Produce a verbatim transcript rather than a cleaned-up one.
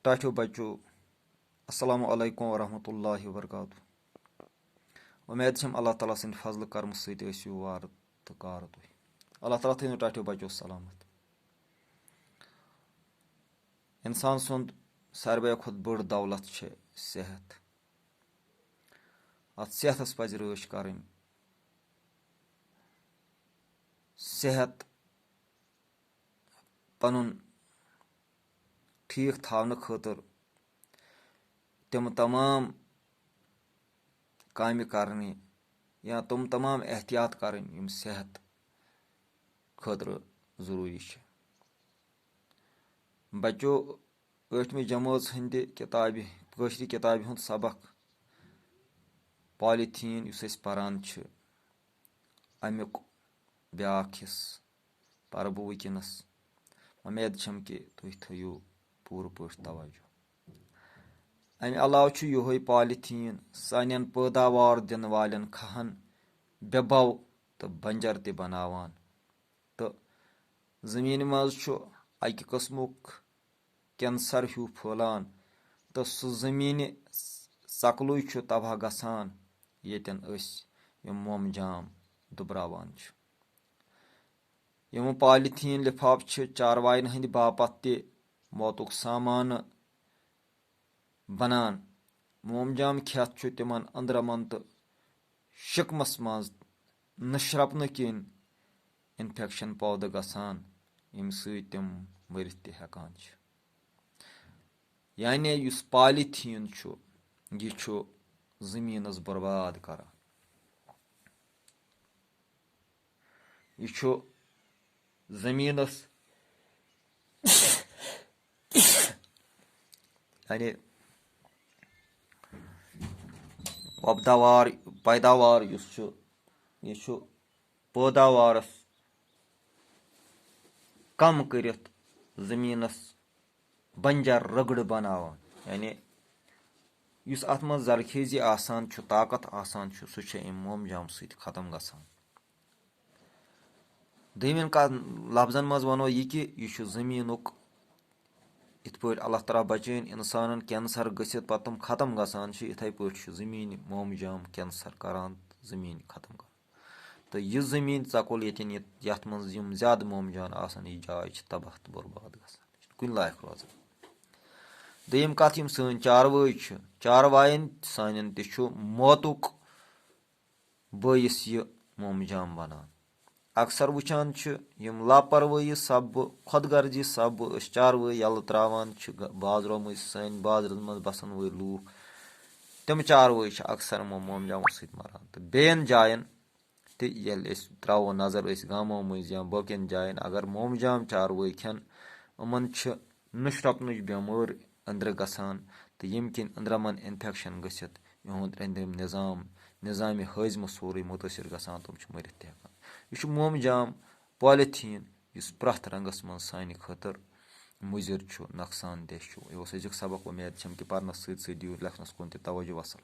ٹاٹھیو بچو، السلام علیکم ورحمۃ اللہ وبرکاتہ۔ وۄمید چھم اللہ تعالیٰ سٕنٛدِ فضلہٕ کرمہٕ سۭتۍ ٲسِو وارٕ تہٕ کارٕ تُہۍ۔ اللہ تعالیٰ تھٲینو ٹاٹھیو بچو سلامت۔ انسان سُنٛد ساروی کھۄتہٕ بٔڑ دولت چھِ صحت۔ اتھ صحتس پزِ رٲچھ کرٕنۍ۔ صحت پنُن ٹھیٖک تھاونہٕ خٲطرٕ تِم تمام کامہِ کرنہِ یا تِم تمام احتیاط کرٕنۍ یِم صحت خٲطرٕ ضروٗری چھِ۔ بچو، ٲٹھمہِ جمٲژ ہٕنٛدِ کِتابہِ، کٲشرِ کِتابہِ ہُنٛد سبق پالیتھیٖن یُس أسۍ پران چھِ، امیُک بیٛاکھ حصہٕ پرٕ بہٕ وٕنکیٚنس۔ وۄمید چھم کہِ تُہۍ تھٲیِو پوٗرٕ پٲٹھۍ توجہ۔ امہِ علاوٕ چھُ یِہوٚے پالیتھیٖن سانٮ۪ن پٲداوار دِنہٕ والٮ۪ن کھہن بے بو تہٕ بنجر تہِ بناوان۔ تہٕ زٔمیٖنہِ منٛز چھُ اَکہِ قٕسمُک کینسر ہیوٗ پھٔہلان تہٕ سُہ زٔمیٖنہِ سکلٕے چھُ تباہ گژھان، ییٚتٮ۪ن أسۍ یِم مومجام دُبراوان چھِ۔ یِم پالیتھیٖن لِفافہٕ چھِ چاروایَن ہٕنٛدِ باپتھ تہِ موتُک سامانہٕ بنان۔ مومجام کھٮ۪تھ چھُ تِمن أنٛدرمن تہٕ شِکمس منٛز نشرپنہٕ کِنۍ انفیکشن پٲدٕ گژھان، ییٚمہِ سۭتۍ تِم مٔرِتھ تہِ ہٮ۪کان چھِ۔ یعنی یُس پالیتھیٖن چھُ، یہِ چھُ زٔمیٖنس برباد کران۔ یہِ چھُ زٔمیٖنَس، یعنی وۄپداوار، پیداوار یُس چھُ، یہِ چھُ پٲداوارَس کم کٔرِتھ زٔمیٖنَس بنجر رگڑٕ بناوان۔ یعنی یُس اَتھ منٛز زرخیزی آسان چھُ، طاقت آسان چھُ، سُہ چھُ اَمہِ مومجام سۭتۍ ختم گژھان۔ دوٚیمٮ۪ن کَتھ لفظن منٛز وَنو یہِ کہِ یہِ چھُ زٔمیٖنُک، یِتھ پٲٹھۍ اللہ تعالیٰ بچٲوِن اِنسانن کینسر گٔژھِتھ پتہٕ تِم ختم گژھان چھِ، یِتھَے پٲٹھۍ چھُ زٔمیٖن مومجام کینسر کران تہٕ زٔمیٖن ختم کران۔ تہٕ یہِ زٔمیٖن ژکُل ییٚتٮ۪ن یہِ، یَتھ منٛز یِم زیادٕ مومجام آسان، یہِ جاے چھِ تباہ تہٕ برباد گژھان، یہِ چھُنہٕ کُنہِ لایق روزان۔ دوٚیِم کَتھ، یِم سٲنۍ چاروٲے چھِ، چاروایَن سانٮ۪ن تہِ چھُ موتُک بٲعث یہِ مومجام بنان۔ اکثر وٕچھان چھِ، یِم لاپروٲہی سببہٕ، خۄد غرضی سببہٕ أسۍ چاروٲے یَلہٕ ترٛاوان چھِ، گ-، بازرو مٔنٛزۍ سٲنۍ بازرَن منٛز بسن وٲلۍ لوٗکھ، تِم چاروٲے چھِ اکثر یِمو مومجامو سۭتۍ مران۔ تہٕ بیٚین جاین تہِ ییٚلہِ أسۍ ترٛاوو نظر، أسۍ گامو مٔنٛزۍ یا باقین جاین اگر مومجام چاروٲے کھٮ۪ن، یِمن چھِ نُشرپنٕچ بٮ۪مٲرۍ أنٛدرٕ گژھان تہٕ ییٚمہِ کِنۍ أنٛدرمن انفیکشن گٔژھِتھ یِہُنٛد أنٛدرِم نظام، نظامِ ہٲضمہٕ سورُے مُتٲثر گژھان، تِم چھِ مٔرِتھ تہِ ہٮ۪کان۔ یہِ چھُ مومجام، پالیتھیٖن، یُس پرٛٮ۪تھ رنٛگس منٛز سانہِ خٲطرٕ مُضِر چھُ، نۄقصان دہ چھُ۔ یہِ اوس أزیُک سبق۔ وۄمید چھم کہِ پرنس سۭتۍ سۭتۍ دِیِو لیکھنس کُن تہِ توجہ۔ وسلام۔